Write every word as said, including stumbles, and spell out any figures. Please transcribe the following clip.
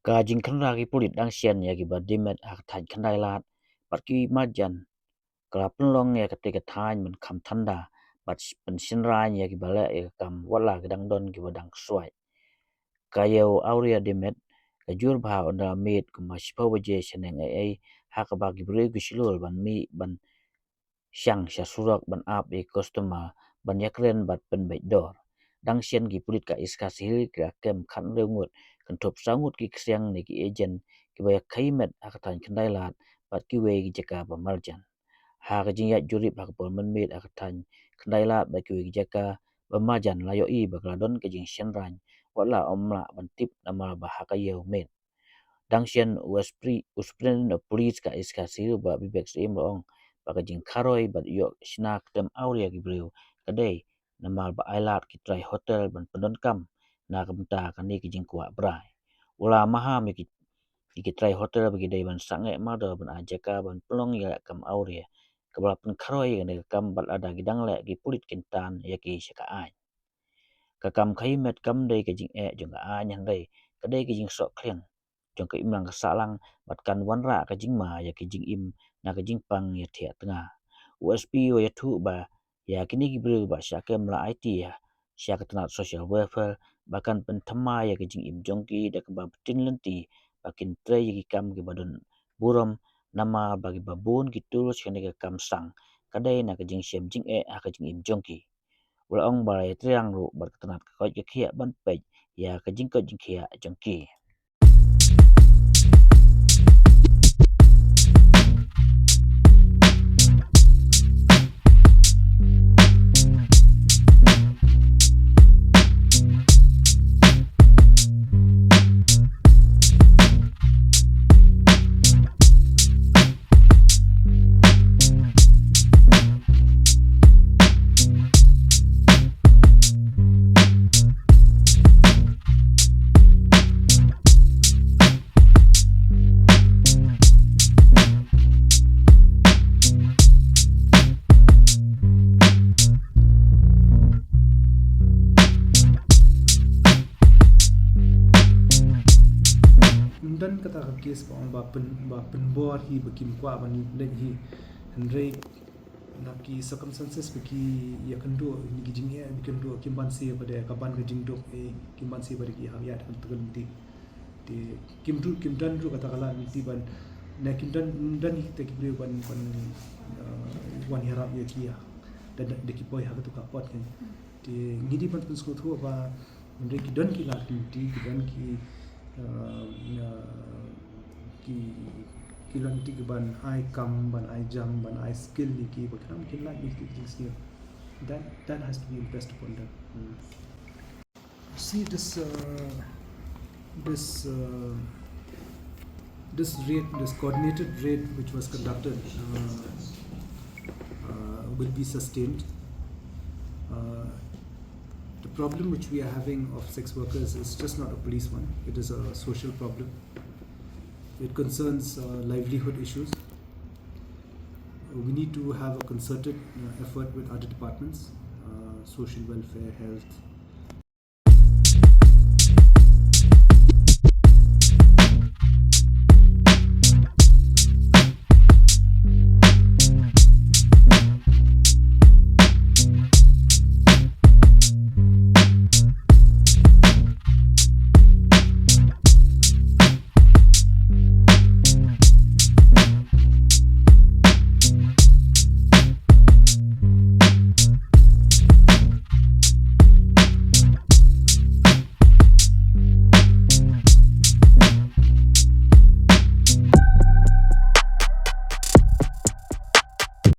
Ka jingkhynra ki pulit dang shen ïa kiba dih met ha ka thaiñ Khyndailad bad ki marjan ka la pynlong ïa katei ka thaiñ ban kham thanda bad pynshynraiñ ïa kiba leh ïa ka kam watla ki dang don kiba dang suai. Ka ïew awria dih met ka jur bha ynda la miet kumba shiphew baje shaneng eiei, ha kaba ki briew ki shlur ban mih ban shang sha surok ban ap ïa ki customer ban ïakren bad pynbeit dor. Dang shen ki pulit ka East Khasi Hills ki la kem khathynriew ngut, kynthup saw ngut ki ksiang ne ki agent kiba ïakhih met ha ka thaiñ Khyndailad bad kiwei ki jaka ba marjan. Ha ka jingïaid jurip ha ka por mynmiet ha ka thaiñ Khyndailad bad kiwei ki jaka ba marjan, la ïohi ba ka la don ka jingshynraiñ watla ym lah ban tip namar ba ha ka ïew miet. Dang shen u S P, u Superintendent of Police ka East Khasi Hills, Bah Vivek Syiem, u la ong ba ka jingkharoi bad ïoh shna khlem awria ki briew ka dei namar ba ai lad ki trai hotel ban pyndonkam na ka bynta kane ka jingkwah brai. U la maham ïa ki, ïa ki trai hotel ba ki dei ban sangeh mardor ban ai jaka ban pynlong ïa ka kam awria, kaba la pynkharoi ïa kane ka kam bad lada ki dang leh ki pulit kin tan ïa ki sha ka aiñ. Ka kam khaïi met kam dei ka jingeh jong ka aiñ, hynrei ka dei ka jingsohkhlieng jong ka imlang ka sahlang bad kan wanrah ka jingma ïa ka jingim na ka jingpang ïathiah tnga. U S P u ïathuh ba ïa kine ki briew ba shah kem la aiti ïa sha ka tnat Social Welfare ba kan pynthymmai ïa ka jingim jong ki da kaba btin lynti ba kin trei ïa ki kam kiba don burom, namar ba kiba bun ki tur sha kane ka kam sang ka dei na ka jingshem jingeh ha ka jingim jong ki. U la ong ba la ïatrei lang ruh bad ka tnat ka koit ka khiah ban peit ïa ka jingkoit jingkhiah jong ki. Ym don kata ka case ba ong ba pyn, ba pynbor hi ba kim kwah ban leit hi. Hynrei na ki circumstances ba ki ïakynduh, na ki jingeh ba ki ïakynduh, kim banse ba dei ka ban ka jingduk, eh, kim banse ba dei ki hap ïaid ha ka lynti. Te kim don, kim don ruh kata ka lad lynti ban, na kim don, don hi te ki briew ban, ban, eh, wan ïarap ïa ki ïa. Da, da, da ki poi ha katu ka kot kan. Te ngi dei ban pynsngewthuh ba hynrei ki don ki lad lynti, ki don ki, uh, uh, ki, ki lad lynti ki ban ai kam, ban ai jam, ban ai skill ïa ki, ba khnang kin lait ïa ki jingsniew. That, that has to be impressed upon them. Hmm. See this, uh, this, uh, this raid, this coordinated raid which was conducted, uh, uh, will be sustained. Uh, the problem which we are having of sex workers is just not a police one. It is a social problem. It concerns, uh, livelihood issues. We need to have a concerted, uh, effort with other departments, uh, social welfare, health,